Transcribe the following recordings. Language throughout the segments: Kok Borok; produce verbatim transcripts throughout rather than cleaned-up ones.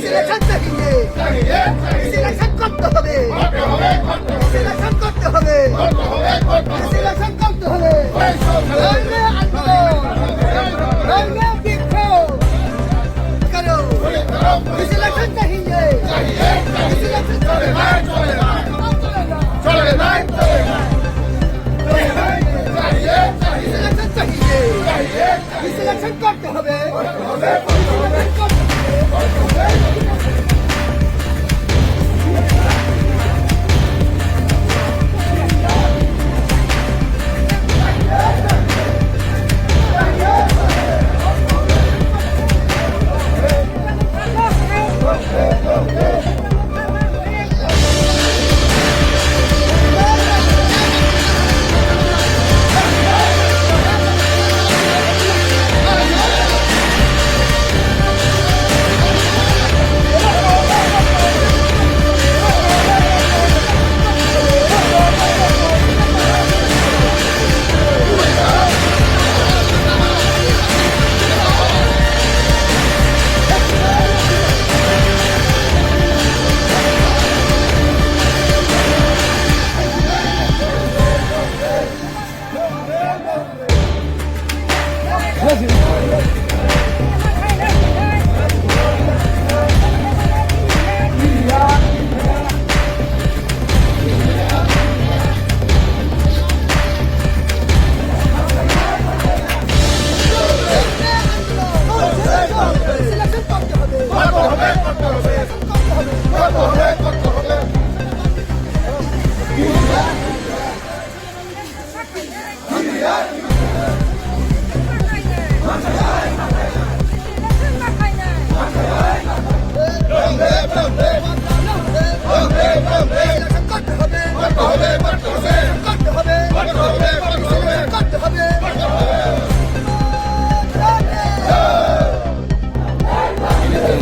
ইলেকশন চাহিয়ে। ইলেকশন করতে হবে। ইলেকশন করতে হবে। ইলেকশন করতে হবে। লড়বে আন্দোলন। লড়বে বিক্ষোভ। করো। ইলেকশন চাহিয়ে। ইলেকশন চাহিয়ে। ইলেকশন চাহিয়ে। ইলেকশন করতে হবে।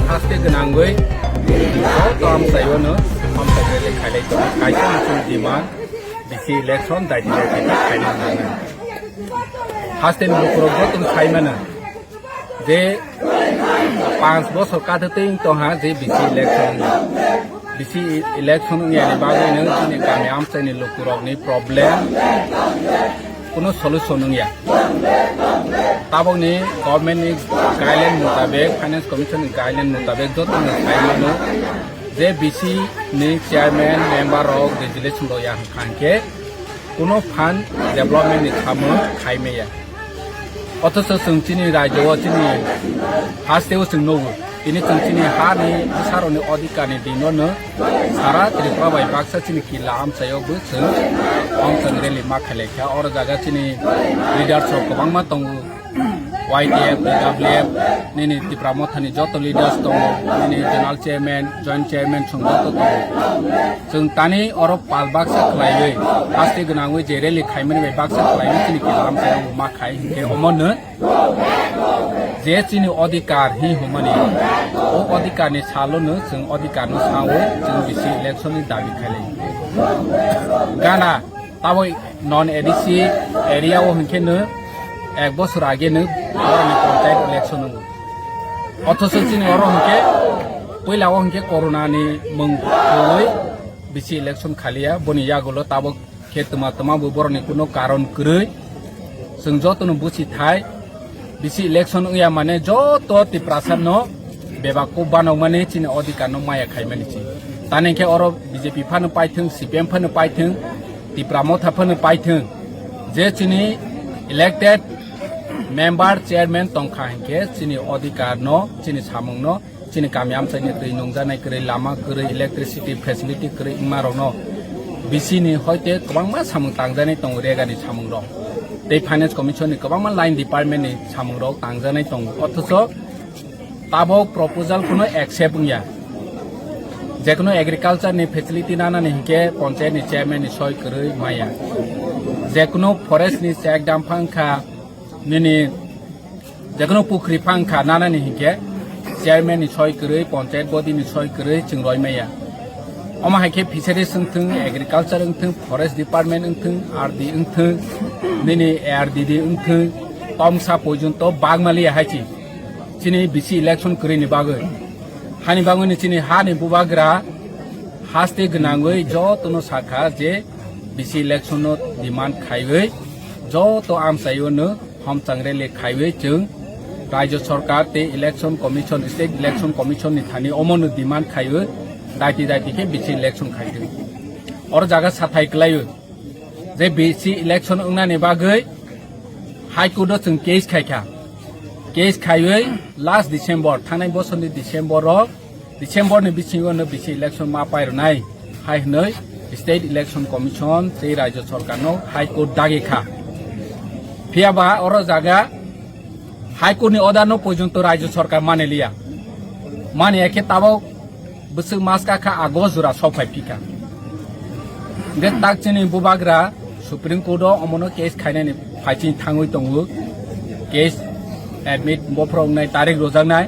Haste gwnangwi joto amchaio no amchai rally khailai tongo. Kaisa amchaini demand B C election daiti daiti khaina nango. Hasteni lukurok joto sai mano je panch bosor kathwtwi wng tongha je B C election. B C election wngyani bagwi no chini kami amchaini lukurokni problem kuno solution wngya. Tabokni government ni guideline mutabek, Finance Commission ni guideline mutabek joto no sai mano je B C ni chairman member rok resolution rok ya hwnkha hwnkhe kuno phan development ni samung khai maya. Othocho chwng chini rajyo o chini haste o chwng nugo. Tini chwng chini ha ni bwsarok ni odhikar ni dino no sara Tripura bai baksa chini kila amchaio bo chwng hongchang rally ma khailai kha. Oro jaga chini leaders rok kwbangma tongo. Y T F, T W F, nini Tipra Motha ni joto leaders tongo, nini general chairman, joint chairman chwng joto tongo. Chwng tani oro pal baksa khlaiwi, haste gwnangwi je rally khaimani bai baksa khlaiwi chini kila amchaio ma khai hwnkhe omo no je chini odhikar hi hwnmani, o odhikar ni salo no chwng odhikar no sao chwng B C election ni dabi khailai. Gana Taboi non A D C area o hwnkhe no ek bosor age no borokni panchayat election wngo. Othocho chini oro hwnkhe puila o hwnkhe corona ni mung twi B C election khaliya, boni yagulo tabok khe tma tma bo borokni kuno karon kwrwi. Chwng jotono buchi thai, B C election wngya mane joto Tiprasa no bebak kok banok mani chini odhikar no maya khai mani chi. Tani khe oro B J P phano paithwng, C P M phano paithwng, Tipra Motha phano paithwng, je chini elected member, chairman tongkha hinkhe chini odhikar no, chini samung no, chini kami amchaini twi nungjaknai kwrwi, lama kwrwi, electricity facility kwrwi wngma rokno B C ni hoite kwbangma samung tangjaknai tongo, rega ni samung rok tei Finance Commission ni kwbangma line department ni samung rok tangjaknai tongo, othocho tabok proposal kuno accept wngya. Jekuno agriculture ni facility nanani hinkhe panchayat ni chairman ni soi kwrwi maya, jekuno forest ni check dam phangkha nini Jekunu pukhri phang kha nanani hinkhe chairman ni soi kwrwi, panchayat body ni soi kwrwi chwng roi maya. Omo hai khe fisheries wngthwng, agriculture wngthwng, forest department wngthwng, R D wngthwng, nini A R D D wngthwng, tomsa porjonto bagmaliya hai chi. Chini B C election kwrwi ni bagwi. Hani bagwi ni chini ha ni bubagra haste gwnangwi jotono sakha je B C election no demand khaiwi joto amchaio no homchang rally khaiwi chwng Rajya Sarkar tei Election Commission, State Election Commission ni thani omo no demand khaiwi daiti daiti khe B C election khaitwi. Oro jaga sathai kwlaiwi je B C election wngnani bagwi High Court o chwng case khaikha. Case khaiwi last December, thangnai bosorni December o, December ni bisingo no B C election ma pairwnai hai hwnwi State Election Commission tei Rajya Sarkar no High Court dagi kha. Phiya ba oro jaga High Court ni order no porjonto Rajya Sarkar mani liya. Mani ya khe tabok bwswk mas ka kha ago jora sok phai phika. Hingke tak chini bubagra Supreme Court o omono case khainani phaiching thangwi tongo. Case admit bophorok nai tarik rojaknai.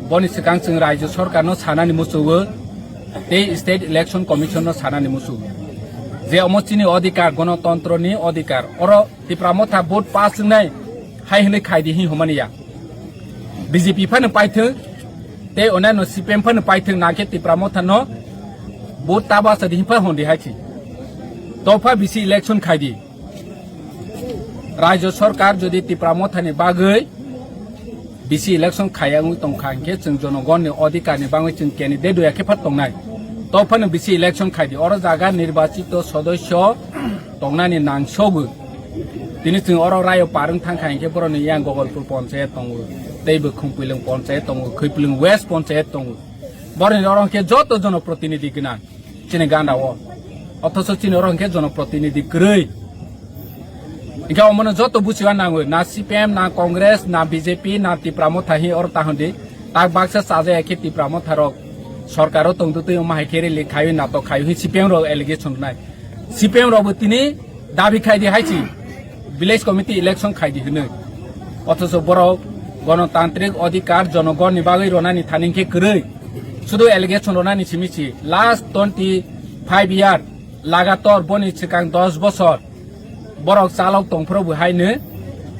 Boni swkang chwng Rajya Sarkar no sanani muchungo tei State Election Commission no sanani muchungo. Je omo chini odhikar, gonotontro ni odhikar. Oro Tipra Motha vote pass wngnai hai hwnwi khaidi hi humani ya. B J P phano paithwng, tei onano C P M phano paithwng, nangkhe Tipra Motha no vote ta basa di hinpha hondi hai si. Topha B C election khaidi. Rajya Sarkar jodi Tipra Motha ni bagwi B C election khaya wngwi tongkha hinkhe chwng jonogon ni odhikar ni bagwi chwng candidate doya khe phat tongnai. Tophano B C election khaidi. Oro jaga nirbachito sodosyo tongnani nangsogo. Tini chwng oro rayo parwng thangkha hinkhe boroni yang Gogolpur ponchayat tongo, tei bo Khumpuilung ponchayat tongo, Khwipulung West ponchayat tongo. Boroni oro hinkhe joto jonoprotinidhi gwnang chini ganda o. Othoso chini oro hinkhe jonoprotinidhi kwrwi. Hinkhe omono joto buchiba nango, na C P M, na Congress, na B J P, na Tipra Motha hi oro tahon di. Tak baksa chajaya khe Tipra Motha rok sorkar o tongtwtwi omo hai khe rally khaiwi natok khaiwi hi C P M rok allegation rwnai. C P M rok bo tini dabi khai di hai si, village committee election khai di hwnwi. Othoso borok gonotantrik odhikar jonogon ni bagwi ronani thani khe kwrwi. Sudu allegation ronani simi si last twenty five year lagator boni swkang dos bosor borok chalok tongphuru bo haino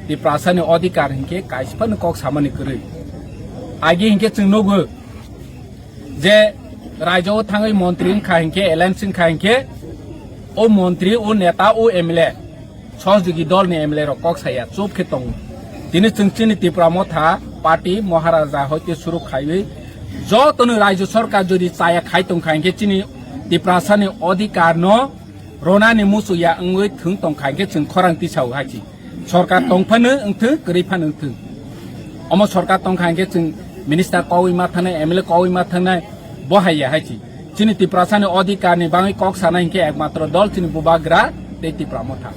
Tiprasa ni odhikar hinkhe kaisa phano kok samani kwrwi. Agi hinkhe chwng nugo je raijao thangwi montri wngkha hinkhe, alliance wngkha hinkhe, o montri, o neta, o M L A, sohjogi dol ni M L A rok kok saya, chup khe tongo. Tini chwng chini Tipra Motha party Maharaja hoite suru khaiwi jotono raijyo sarkar jodi chaya khai tongkha hinkhe chini Tiprasa ni odhikar no ronani muchuk ya wngwi thwng tongkha hinkhe chwng khorang tisao hai si. Sorkar tong phano wngthwng, kwrwi phano wngthwng. Omo sorkar tongkha hinkhe chwng minister kowi ma thangnai, M L A kowi ma thangnai, bo hai ya hai si. Chini Tiprasa ni odhikar ni bagwi kok sanai hinkhe ekmatro dol chini Bubagra tei Tipra Motha.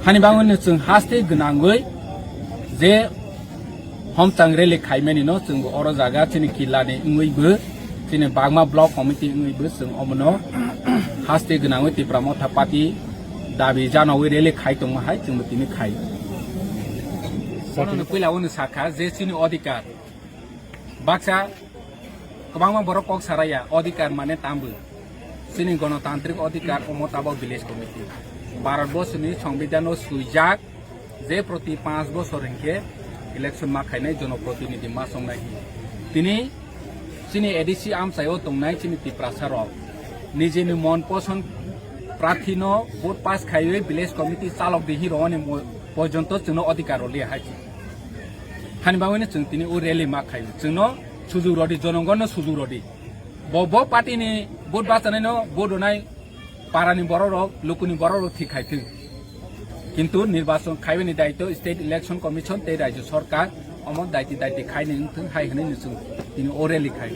Hani bagwi no chwng haste gwnangwi je Homchang rally khaimani no chwng oro jaga chini killa ni wngwi bo, chini Bagma block committee wngwi bo chwng omono haste gwnangwi Tipra Motha party dabi janawi rally khai tongma hai chwngbo tini khai. Bono puila uni sakha je chini odhikar baksa kwbangma borok kok saraya, odhikar mane tambo. Chini gonotantrik odhikar omo tabok village committee. Bharat borsoni songbidano swijak je proti panch bosor hinkhe election ma khainai, jonoprotinidhi ma songnai hi. Tini chini A D C amchaio tongnai chini Tiprasa rok nijini mon poson prarthi no vote pass khaiwi village committee chalok di hi rwani mo-, porjonto chwngno odhikar rwliya hai. Hani bagwino chwng tini o rally ma khaio. Chwngno sujuk rwdi, jonogonno sujuk rwdi. Bo, bo party ni vote bachanaino vote rwnai parani bororok, lukuni bororok thik khai thung. Kintu nirbachon khaibani daityo State Election Commission tei Rajya Sarkar omo daiti daiti khaini wngthung hai hwnwi no chwng tini o rally khai.